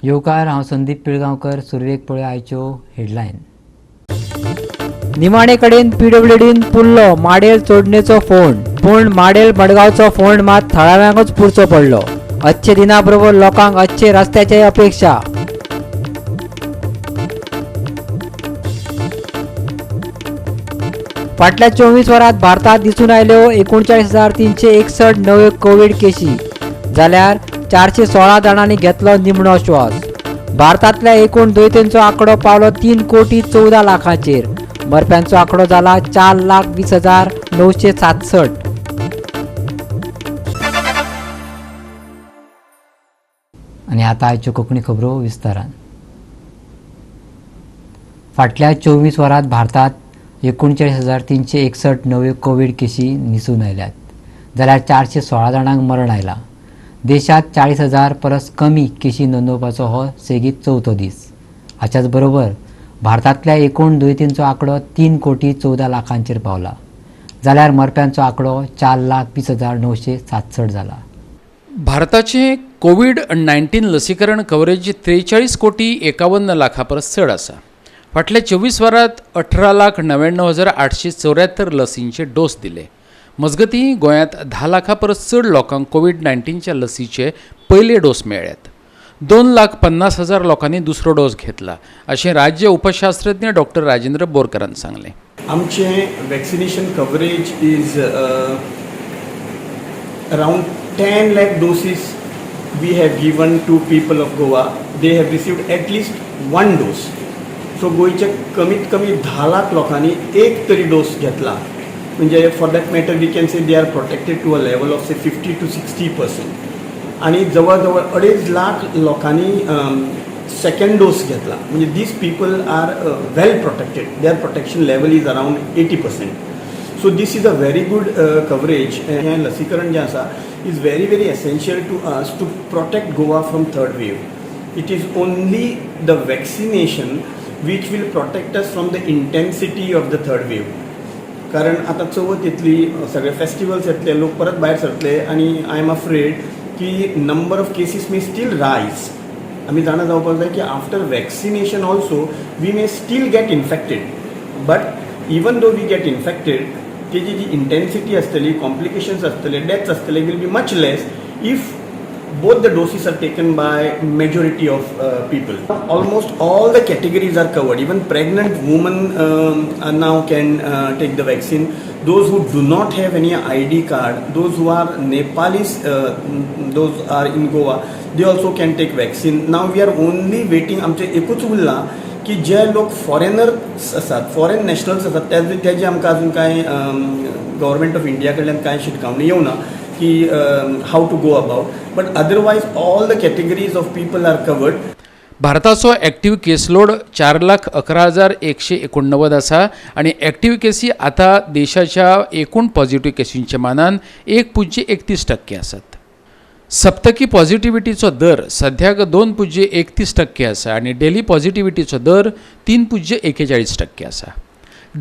येवकार, हांव संदीप पिळगांवकर. सुरवेक पळय आयच्यो हेडलायन. निमाणे कडेन पीडब्ल्यूडीन पुरलो माडेल चोडणेचो फोंड, पूण माडेल मडगांवचो फोंड मात थळाव्यांकूच पुरचो पडलो. अच्छे दिना बरोबर लोकांक अच्छे रस्त्याची अपेक्षा. फाटल्या 24 वरांत भारतात दिसून आयल्यो 39,361 नव्यो कोवीड केशी, जाल्यार 416 जाणांनी घेतलो निमणो श्वास. भारतांतल्या एकूण दुयेंतींचो आंकडो पावलो 3,14,00,000चेर. मरप्यांचो आंकडो जाला 4,20,967. आनी आतां आयच्यो कोंकणी खबरो विस्तारान. फाटल्या 24 वरांत भारतात 39,361 नव्यो कोवीड केशी दिसून आयल्यात, जाल्यार 416 जाणांक मरण आयलां. देशांत 40,000 परस कमी केशी नोंदोवपाचो हो सेगीत चवथो दीस. हाच्याच बरोबर भारतांतल्या एकूण दुयेंतींचो आंकडो 3,14,00,000चेर पावला, जाल्यार मरप्यांचो आंकडो 4,20,967 जाला. भारताचें कोवीड 19 लसीकरण कवरेज 43,51,00,000 परस चड आसा. फाटल्या 24 वरांत 18,99,874 लसींचे डोस दिले. मजगतीं गोंयांत 10 लाखां परस चड लोकांक कोवीड 19च्या लसीचे पयले डोस मेळ्ळ्यात. 2,50,000 लोकांनी दुसरो डोस घेतला अशें राज्य उपशास्त्रज्ञ डॉक्टर राजेंद्र बोरकरान सांगलें. आमचें vaccination coverage is around 10 lakh doses we have given to people of Goa. They have received at least one dose. So गोंयच्या कमीत कमी 10 लाख लोकांनी एक तरी डोस घेतला, म्हणजे for that matter we can say they are protected to a level of say 50 to 60%. आनी जवळ जवळ 2.5 लाख लोकांनी सेकंड डोस घेतला, म्हणजे these people are well protected, their protection level is around 80%. So this is a very good coverage. हें लसीकरण जें आसा is very very essential to us to protect Goa from third wave. It is only the vaccination which will protect us from the intensity of the third wave. कारण आतां चवथ येतली, सगळे festivals येतले, लोक परत भायर सरतले आनी I am afraid की number of cases may still rise. आमी जाणा जावपाक जाय की after vaccination also we may still get infected, but even though we get infected तेजी जी इंटेन्सिटी आसतली, कॉम्प्लिकेशन्स आसतले, डेथ्स आसतले will be much less if both the doses are taken by majority of people. Almost all the categories are covered. Even pregnant women now can take the vaccine. Those who do not have any ID card, those who are Nepalis, those are in Goa, they also can take vaccine. Now we are only waiting. आमचे एकूच उरला की जे लोक foreigners आसात, foreign nationals आसात, तेजे आमकां अजून कांय गव्हर्मेंट ऑफ इंडिया कडल्यान कांय शिटकावणी येवना की how to go about, but otherwise all the categories of people are covered. भारताचो एक्टिव्ह केसलोड 4,11,189 आसा आनी एक्टिव्ह केसी आतां देशाच्या एकूण पॉझिटिव्ह केसींच्या मानान 1.31% आसात. सप्तकी पॉझिटिव्हिटीचो दर सद्याक 2.31% आसा आनी डेली पॉझिटिव्हिटीचो दर 3.41% आसा.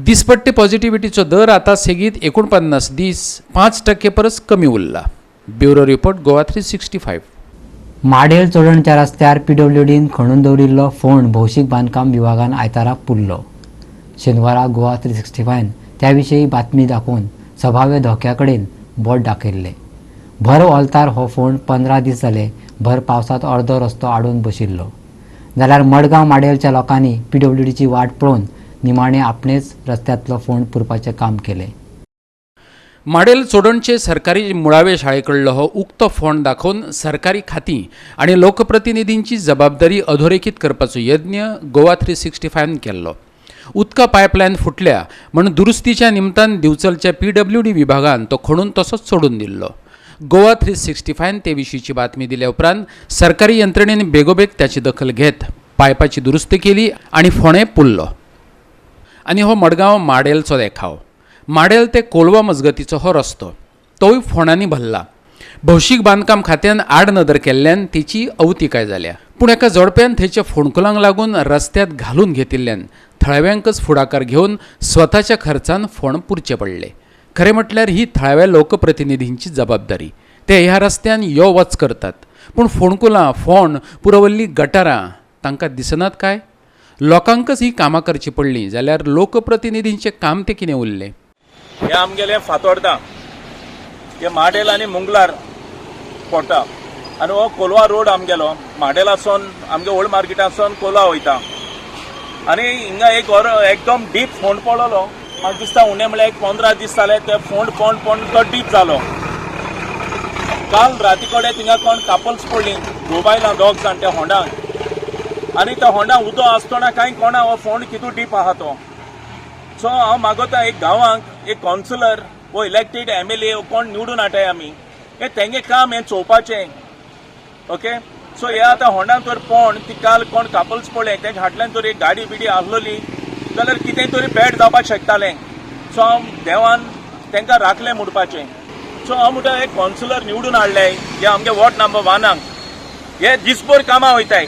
दिसपट्टे पॉझिटिव्हिटीचो दर आतां सेगीत 49 दीस 5% परस कमी उरला. Bureau report, Goa 365. माडेल चोडणच्या रस्त्यार पीडब्ल्यूडीन खणून दवरिल्लो फोंड भौशीक बांदकाम विभागान आयतारा पुरलो. शेनवारा गोवा 365 त्या विशीं बातमी दाखोवन सभाव्य धोक्या कडेन बोट दाखयल्लें. भर ओलतार हो फोंड 15 दीस जाले भर पावसांत अर्दो रस्तो आडून बशिल्लो, जाल्यार मडगांव माडेलच्या लोकांनी पीडब्ल्यूडीची वाट पळोवन निमाणे आपणेच रस्त्यांतलो फोंड पुरपाचें काम केलें. माडेल चोडणचे सरकारी मुळावे शाळे कडलो हो उक्तो फोंड दाखोवन सरकारी खातीं आनी लोकप्रतिनिधींची जबाबदारी अधोरेखीत करपाचो यत्न गोवा 365 केल्लो. उदका पायपलायन फुटल्या म्हण दुरुस्तीच्या निमतान दिवचलच्या पीडब्ल्यूडी विभागान तो खणून तसोच सोडून दिल्लो. गोवा 365 ते विशींची बातमी दिल्या उपरांत सरकारी यंत्रणेन बेगोबेग त्याची दखल घेत पायपाची दुरुस्ती केली आनी फोंडें पुरलो. आनी हो मडगांव माडेलचो देखाव. माडेल ते कोलवा मजगतीचो हो रस्तो, तोय फोंडांनी भरला. भौशीक बांदकाम खात्यान आडनदर केल्ल्यान तेची अवतिकाय जाल्या. पूण एका जोडप्यान थंयच्या फोंडकुलांक लागून रस्त्यांत घालून घेतिल्ल्यान थळाव्यांकच फुडाकार घेवन स्वताच्या खर्चान फोंड पुरचे पडले. खरें म्हटल्यार ही थळाव्या लोकप्रतिनिधींची जबाबदारी. ते ह्या रस्त्यान यो वच करतात. पूण फोंडकुलां, फोंड पुरवल्लीं गटारां तांकां दिसनात काय? लोकांकच ही कामां करची पडलीं जाल्यार लोकप्रतिनिधींचें काम तें कितें उरलें? हें आमगेलें फातोर्डा, हे माडेल आनी मुंगलार पडटा आनी हो कोलवा रोड आमगेलो माडेलासून आमगे ओल्ड मार्केटासून कोलवा वयता आनी हिंगा एक एकदम डीप फोंड पडलेलो. म्हाका दिसता उणें म्हळ्यार एक 15 दीस जाले ते फोंड पोंड पोंड तो डीप जालो. काल राती कडेन थिंगा कोण कापल्स पडलीं, घोव बायलां दोग जाण त्या होंडांक आनी त्या होंडांक उदक आसतना कांय कोणा हो फोंड कितू डीप आहा तो. सो हांव मागोता एक गांवांक एक कावन्सिलर वो इलेक्टेड एमएलए कोण निवडून हाडटाय आमी, हें तेंगे काम हें चोवपाचें. ओके, सो हे आतां होंडान तर पोंड ती काल कोण कापल्स पडलें तेंच्या फाटल्यान तर एक गाडी बिडी आसलोली जाल्यार कितें तरी बॅड जावपाक शकतालें. सो हांव देवान तेंकां राखलें म्हणपाचें. सो हांव म्हणटा एक कावन्सिलर निवडून हाडले हे आमगे वॉर्ड नंबर 1 हे दिसभर कामां वयताय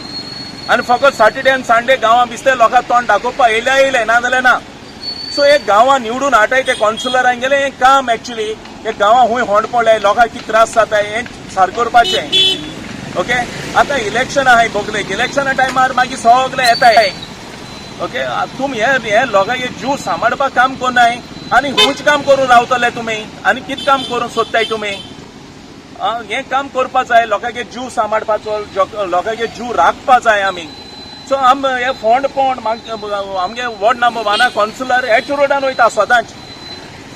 आनी फकत सॅटर्डे आनी संडे गांवां बिस्ते लोकांक तोंड दाखोवपाक येयले येयले ना जाल्यार ना. सो हे गांवां निवडून हाडटाय ते कावन्सिलरांगेलें गेले हें काम एक्चुली हे गांवां खूंय होंड पडले लोकांक कितें त्रास जाता हें सारकें करपाचें. ओके, आतां इलेक्शन आहाय बोगलेक, इलेक्शना टायमार मागीर सगळे येताय. ओके, तुमी हे लोकांचे जीव सांबाळपाक काम करनाय आनी खूंयच काम करून रावतले तुमी आनी कितें काम करूंक सोदताय तुमी? हें काम करपा जाय, लोकांचे जीव सांबाळपाचो, लोकांचे जीव राखपा जाय आमी. सो आम हे फोंड पोंड आमगे वॉर्ड नंबर 1 कावन्सिलर हेच रोडान वयता, सदांच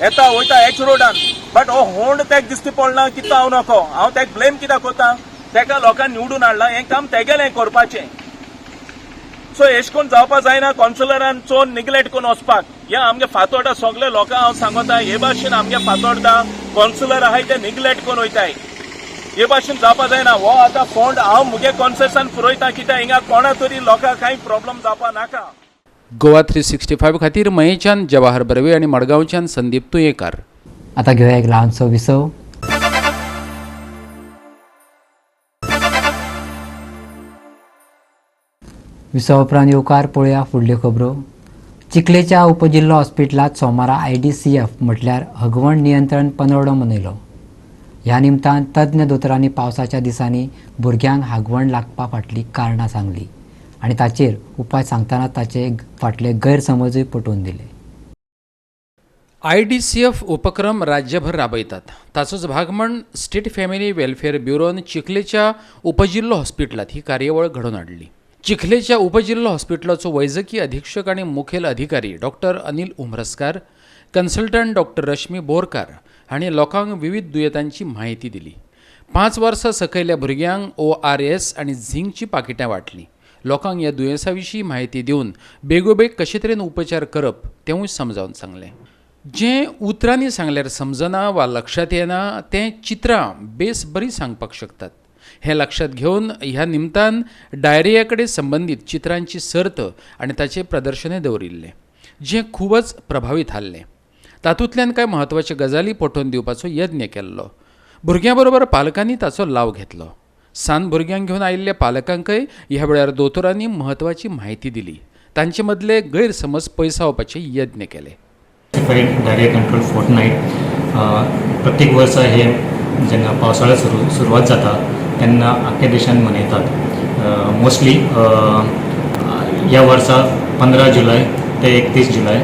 येता वयता हेच रोडान, बट हो होंड तेक दिसती पडना कितें हांव नको, हांव तेक ब्लेम कित्याक करता? तेका लोकांनी निवडून हाडला, हें काम तेगेलें करपाचें. सो एश कोन जावपा जायना कावन्सिलरान चोन निग्लेक्ट करून वचपाक. हे आमगे फातोर्डा सगळे लोकांक हांव सांगता हे भाशेन आमगे फातोर्डा कावन्सिलर आहाय ते निग्लेक्ट करून वयताय, हे भाशेन जावपा जायना. हो आतां फोंड हांव मुगे कॉन्सेशन पुरयता कित्याक हिंगा कोणा तरी लोकांक कांय प्रॉब्लम जावपा नाका. गोवा 365 खातीर मयेच्यान जवाहर बर्वे आनी मडगांवच्यान संदीप तुयेकार. आतां घेवया एक ल्हानसो विसव. विसवा उपरांत येवकार पळोवया फुडल्यो खबरो. चिखलेच्या उपजिल्लो हॉस्पिटलांत सोमारा IDCF म्हटल्यार हगवण नियंत्रण पंदरवडो मनयलो. ह्या निमतान तज्ञ दोतोरांनी पावसाच्या दिसांनी भुरग्यांक हागवण लागपा फाटलीं कारणां सांगली आनी ताचेर उपाय सांगतना ताचे फाटले गैरसमजूय पटोवन दिले. IDCF उपक्रम राज्यभर राबयतात, ताचोच भाग म्हण स्टेट फॅमिली वेलफेअर ब्युरोन चिखलेच्या उपजिल्लो हॉस्पिटलांत ही कार्यावळ घडोवन हाडली. चिखलेच्या उपजिल्लो हॉस्पिटलाचो वैजकी अधीक्षक आनी मुखेल अधिकारी doctor Anil Umraskar, consultant doctor Rashmi Borkar हांणी लोकांक विविध दुयेंतांची म्हायती दिली. 5 वर्सां सकयल्या भुरग्यांक ORS आनी झिंकची पाकिटां वांटलीं. लोकांक ह्या दुयेंसा विशीं म्हायती दिवन बेगोबेग कशे तरेन उपचार करप तेंवूय समजावन सांगलें. जें उतरांनी सांगल्यार समजना वा लक्षांत येना तें चित्रां बेस बरी सांगपाक शकतात. हें लक्षांत घेवन ह्या निमतान डायरिया कडेन संबंदीत चित्रांची सर्त आनी ताचें प्रदर्शनय दवरिल्लें, जें खूबच प्रभावी थारलें. तातूंतल्यान कांय म्हत्वाच्यो गजाली पटोवन दिवपाचो यत्न केल्लो. भुरग्यां बरोबर पालकांनी ताचो लाव घेतलो. सान भुरग्यांक घेवन आयिल्ल्या पालकांकय ह्या वेळार दोतोरांनी म्हत्वाची म्हायती दिली. तांचे मदले गैरसमज पयसावपाचे यत्न केले. डायरिया कंट्रोल फोर्टनायट प्रत्येक वर्सा हे जेन्ना पावसाळो सुरवात जाता तेन्ना आख्या देशान मनयतात. मोस्टली ह्या वर्सा 15 जुलय ते 31 जुलय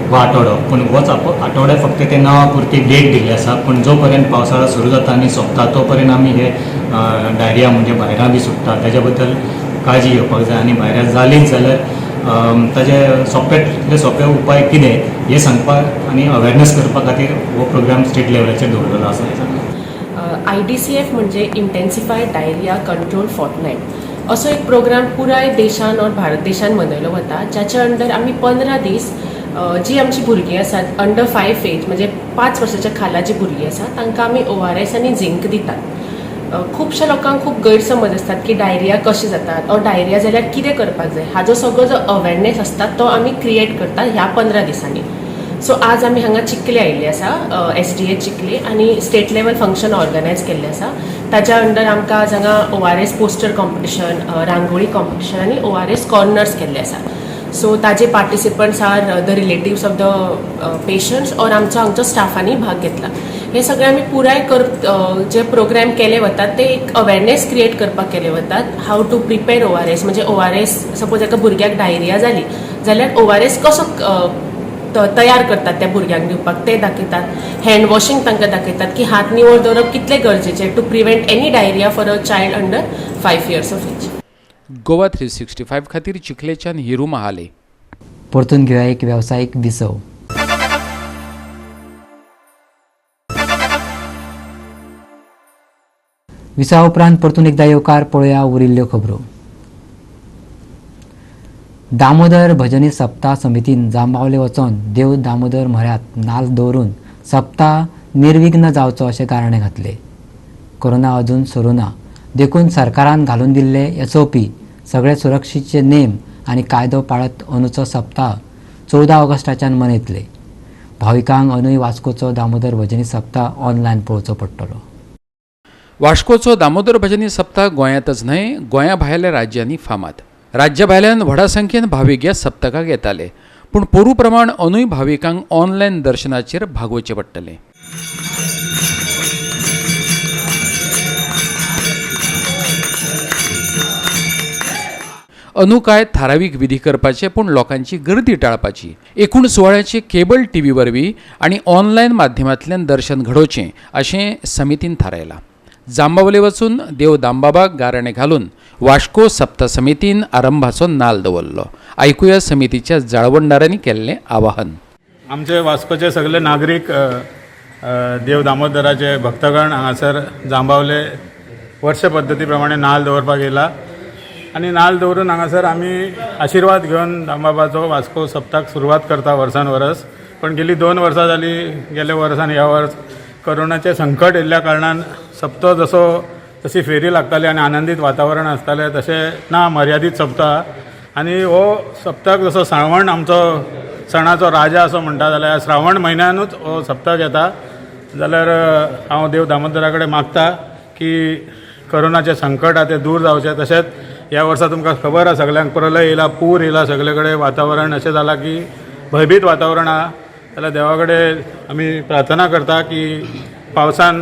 हो आठवडो, पूण होच आठवडो फक्त ते नांवा पुरती डेट दिल्ली आसा, पूण जो पर्यंत पावसाळो सुरू जाता आनी सोंपता तो पर्यंत आमी हे डायरिया म्हणजे भायरां बी सुट्टा ताच्या बद्दल काळजी घेवपाक जाय आनी भायरां जालीच जाल्यार ताजे सोंपेंतले सोंपे उपाय कितें हें सांगपाक आनी अवेरनेस करपा खातीर हो प्रोग्राम स्टेट लेवलाचेर दवरलेलो आसा. हें सांगलां. IDCF म्हणजे इंटेन्सिफायड डायरिया कंट्रोल फोर्टनायट असो एक प्रोग्राम पुराय देशान और भारत देशान मनयलो वता, जाच्या अंडर आमी 15 दीस जी आमची भुरगीं आसात अंडर 5 एज म्हणजे 5 वर्साच्या खाला जी भुरगीं आसात तांकां आमी ORS आनी झिंक दितात. खुबश्या लोकांक खूब गैरसमज आसतात की डायरिया कशें जातात और डायरिया जाल्यार कितें करपाक जाय, हाजो सगळो जो अवेरनेस आसता तो आमी क्रिएट करतात ह्या 15 दिसांनी. सो आज आमी हांगा चिखले आयिल्ले आसा, SDA Chikhli, आनी स्टेट लेवल फंक्शन ऑर्गनायज केल्लें आसा. ताच्या अंडर आमकां आज हांगा ORS poster competition, rangoli competition आनी ORS corners केल्ले आसा. सो ताजे participants are the relatives of the patients और आमचो हांगचो स्टाफांनी भाग घेतला. हे सगळे आमी पुराय जे प्रोग्राम केले वतात ते एक अवेरनेस क्रिएट करपाक केले वतात. How to prepare ORS, म्हणजे ORS suppose एका भुरग्याक डायरिया जाली जाल्यार ORS कसो तयार करतात त्या भुरग्यांक दिवपाक ते दाखयतात. हँड वॉशिंग तांकां दाखयतात की हात निवळ दवरप कितलें गरजेचें to prevent any diarrhoea for a child under 5 years of age. Goa 365 खातीर चिखलेच्यान हिरू महाले. परतून घेवया एक वेवसायीक विसव. विसवा उपरांत परतून एकदा येवकार पळोवया उरिल्ल्यो खबरो. दामोदर भजनी सप्ताह समितीन जांबावले वचोन देव दामोदर म्हऱ्यांत नाल दवरून सप्ताह निर्विघ्न जावचो अशें गाराणें घातलें. कोरोना अजून सरूना देखून सरकारान घालून दिल्ले SOP सगळे सुरक्षेचे नेम आनी कायदो पाळत अंदूचो सप्ताह 14 ऑगस्टाच्यान मनयतले. भाविकांक अंदूय वास्कोचो दामोदर भजनी सप्ताह ऑनलायन पळोवचो पडटलो. वास्कोचो दामोदर भजनी सप्ताह गोंयांतच न्हय गोंया भायल्या राज्यांनी फामाद. राज्या भायल्यान व्हडा संख्येन भावीक ह्या सप्तकाक येताले, पूण पोरू प्रमाण अंदूय भाविकांक ऑनलायन दर्शनाचेर भागोवचें पडटलें. अंदू काय थारावीक विधी करपाचे, पूण लोकांची गर्दी टाळपाची. एकूण सुवाळ्याचे केबल टीव्ही वरवीं आनी ऑनलायन माध्यमांतल्यान दर्शन घडोवचें अशें समितीन थारायलां. जांबावले वचून देव दामबाबाक गाराणें घालून वास्को सप्ता समितीन आरंभाचो नाल दवरलो. आयकुया समितीच्या जाळवणदारांनी केल्लें आवाहन. आमचे वास्कोचे सगळे नागरीक देव दामोदराचे भक्तगण हांगासर जांबावले वर्ष पद्दती प्रमाणे नाल दवरपाक येयला आनी नाल दवरून हांगासर आमी आशिर्वाद घेवन दामबाबाचो वास्को सप्ताक सुरवात करता वर्सान वरस. पण गेली 2 वर्सां जाली, गेले वर्स आनी ह्या वर्स कोरोनाचें संकट येयल्ल्या कारणान सप्तो जसो तशी फेरी लागताली आनी आनंदीत वातावरण आसतालें तशें ना, मर्यादीत सप्ताह. आनी हो सप्तक जसो श्रावण आमचो सणाचो राजा असो म्हणटा जाल्यार श्रावण म्हयन्यानूच हो सप्तक येता. जाल्यार हांव देव दामोदरा कडेन मागता की कोरोनाचें संकट आहा तें दूर जावचें. तशेंच ह्या वर्सा तुमकां खबर आसा सगल्यांक प्रलय येयला, पूर येयला, सगळे कडेन वातावरण अशें जालां की भयभीत वातावरण आहा. जाल्यार देवा कडेन आमी प्रार्थना करता की पावसान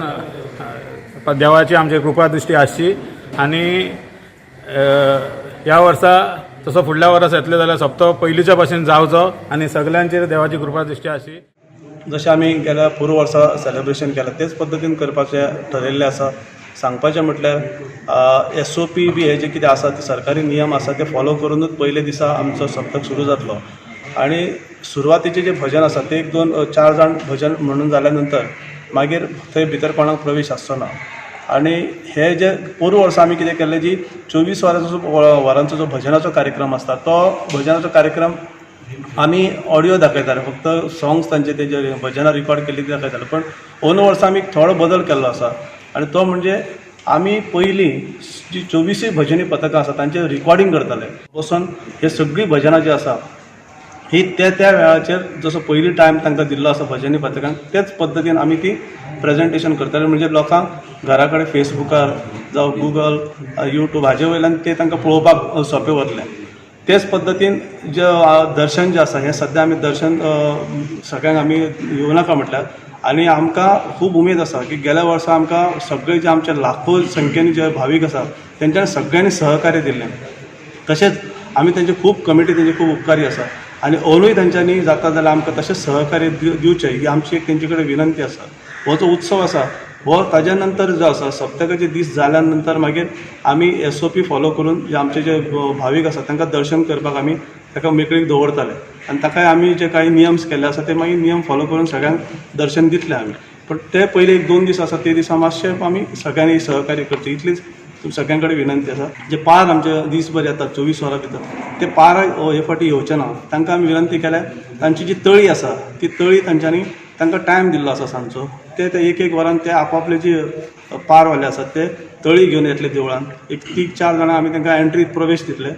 देवाची आमची कृपा दृश्टी आसची आनी ह्या वर्सा तसो फुडल्या वर्सा येतले जाल्यार सोंपतो पयलींच्या भाशेन जावचो आनी सगल्यांचेर देवाची कृपा दृश्टी आसची. जशें आमी गेल्या पोरूं वर्सा सेलेब्रेशन केलां तेच पद्दतीन करपाचें ठरयल्लें आसा. सांगपाचें म्हटल्यार SOP बी हे जे कितें आसा ते सरकारी नियम आसा ते फॉलो करुनूच पयले दिसा आमचो सप्तक सुरू जातलो. आनी सुरवातीचें जें भजन आसा ते 1 2 4 जाण भजन म्हणून जाल्या नंतर मागीर थंय भितर कोणाक प्रवेश आसचो ना. आनी हे जे पोरूं वर्सा आमी कितें केल्लें जी 24 वरांचो जो भजनाचो कार्यक्रम आसता तो भजनाचो कार्यक्रम आमी ऑडियो दाखयताले, फक्त सॉंग्स तांचे ते भजनां रिकॉर्ड केल्ली ती दाखयताले. पण अंदू वर्सा आमी थोडो बदल केल्लो आसा आनी तो म्हणजे आमी पयलीं जी 24 भजनी पथकां आसा तांचें रिकॉर्डिंग करताले बसून. हे सगळीं भजनां जी आसा ही त्या त्या वेळाचेर जसो पयलीं टायम तांकां दिल्लो आसा भजनी पथकांक तेच पद्दतीन आमी ती प्रेजेंटेशन करताले. म्हणजे लोकांक घरा कडेन फेसबुकार जावं गुगल यूट्यूब हाजे वयल्यान ते तांकां पळोवपाक सोंपें वतलें. तेच पद्दतीन जे दर्शन जें आसा हें सद्या आमी दर्शन सगळ्यांक आमी येवं नाका म्हटल्यार. आनी आमकां खूब उमेद आसा की गेल्या वर्सा आमकां सगळे जे आमचे लाखो संख्येन जे भावीक आसा तेंच्यांनी सगळ्यांनी सहकार्य दिल्लें. तशेंच आमी तेंचे खूब कमिटी तेंचे खूब उपकारी आसा आनी अंदूय तेंच्यांनी जाता जाल्यार आमकां तशेंच सहकार्य दिवचें ही आमची एक तेंचे कडेन विनंती आसा. हो जो उत्सव आसा हो ताज्या नंतर जो आसा सप्तकाचे दीस जाल्या नंतर मागीर आमी SOP follow करून जे आमचे जे भावीक आसा तांकां दर्शन करपाक आमी ताका मेकळीक दवरताले आनी ताकाय आमी जे कांय नियम्स केल्ले आसा ते मागीर नियम फॉलो करून सगळ्यांक दर्शन दितले आमी. पण ते पयले 1-2 दीस आसा ते दिसा मातशे आमी सगळ्यांनी सहकार्य करचें इतलीच सगळ्यां कडेन विनंती आसा. जे पार आमचे दीसभर येतात 24 वरां भितर ते पार हे फावटी येवचे ना तांकां आमी विनंती केल्या तांची जी तळी आसा ती तळी तांच्यांनी तांकां टायम दिल्लो आसा सांजचो ते ते 1-1 वरान ते आपापले जे पारवाले आसात ते तळी घेवन येतले देवळान. 1 3 4 जाणां आमी तांकां एंट्री प्रवेश दितले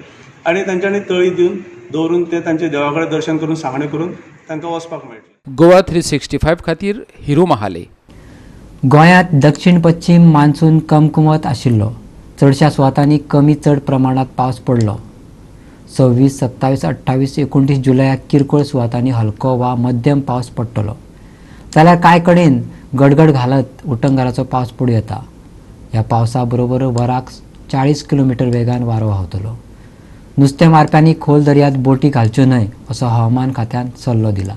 आनी तांच्यांनी तळी दिवन दवरून ते तांचे देवा कडेन दर्शन करून सांगणें करून तांकां वचपाक मेळटलें. गोवा 365 खातीर हिरू महाले. गोंयांत दक्षिण पश्चिम मान्सून कमकुवत आशिल्लो. चडश्या सुवातांनी कमी चड प्रमाणांत पावस पडलो. 26, 27, 28, 29 जुलयाक किरकोळ सुवातांनी हलको वा मध्यम पावस पडटलो, जाल्यार कांय कडेन गडगड घालत उटंगाराचो पावस पडूं येता. ह्या पावसा बरोबर वराक 40 किलोमिटर वेगान वारो व्हांवतलो. नुस्तें मारप्यांनी खोल दर्यांत बोटी घालच्यो न्हय असो हवामान खात्यान सल्लो दिला.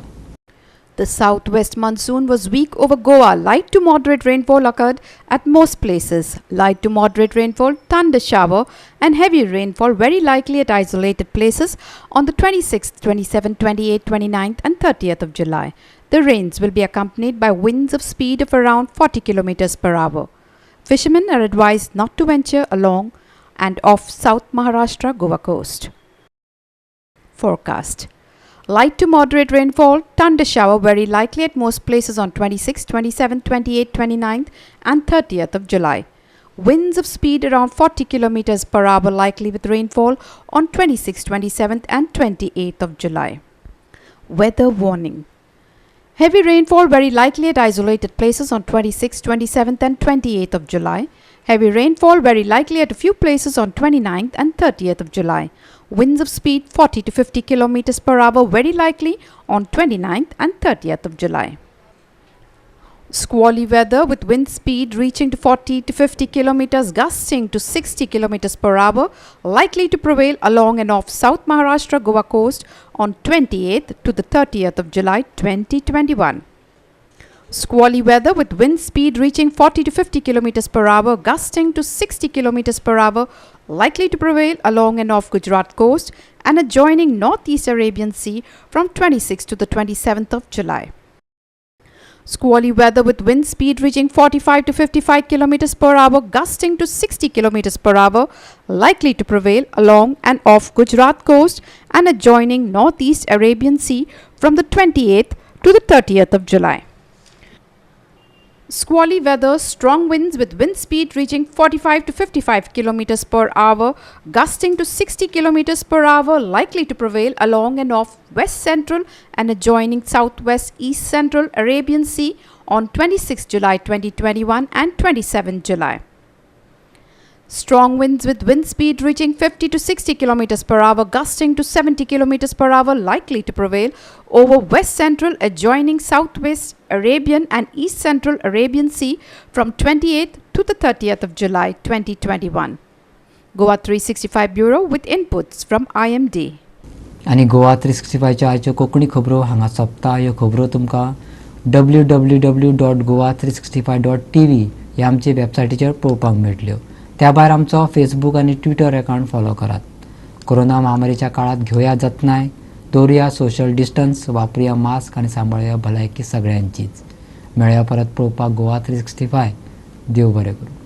The southwest monsoon was weak over Goa. Light to moderate rainfall occurred at most places. Light to moderate rainfall, thunder shower and heavy rainfall very likely at isolated places on the 26th, 27th, 28th, 29th and 30th of July. The rains will be accompanied by winds of speed of around 40 kilometers per hour. Fishermen are advised not to venture along and off South Maharashtra Goa coast. Forecast. Light to moderate rainfall, thunder shower very likely at most places on 26th, 27th, 28th, 29th and 30th of July. Winds of speed around 40 kilometers per hour likely with rainfall on 26th, 27th and 28th of July. Weather warning. Heavy rainfall very likely at isolated places on 26th, 27th and 28th of July. Heavy rainfall very likely at a few places on 29th and 30th of July. Winds of speed 40 to 50 kilometers per hour very likely on 29th and 30th of July. Squally weather with wind speed reaching to 40 to 50 kilometers, gusting to 60 kilometers per hour, likely to prevail along and off South Maharashtra Goa coast on 28th to the 30th of July 2021. Squally weather with wind speed reaching 40 to 50 kilometers per hour, gusting to 60 kilometers per hour, likely to prevail along and off Gujarat coast and adjoining Northeast Arabian Sea from 26th to the 27th of July. Squally weather with wind speed reaching 45 to 55 kilometers per hour, gusting to 60 kilometers per hour, likely to prevail along and off Gujarat coast and adjoining Northeast Arabian Sea from the 28th to the 30th of July. Squally weather, strong winds with wind speed reaching 45 to 55 kilometers per hour, gusting to 60 kilometers per hour, likely to prevail along and off west central and adjoining southwest east central Arabian Sea on 26 July 2021 and 27 July. Strong winds with wind speed reaching 50 to 60 kilometers per hour, gusting to 70 kilometers per hour, likely to prevail over west central adjoining southwest Arabian and east central Arabian Sea from 28th to the 30th of July 2021. Goa 365 Bureau with inputs from IMD. आनी गोवा 365च्यो आयच्यो कोंकणी खबरो हांगा सोंपता. ह्यो खबरो तुमकां www.goa365.tv ह्या आमचे वेबसायटीचेर पळोवपाक मेळटल्यो. त्या भायर आमचो फेसबूक आनी ट्विटर अकावंट फॉलो करात. कोरोना महामारीच्या काळात घेवया जतनाय, दवरुया सोशल डिस्टन्स, वापरुया मास्क आनी सांबाळुया भलायकी सगळ्यांचीच. मेळया परत पळोवपाक गोवा 365. देव बरें करूं.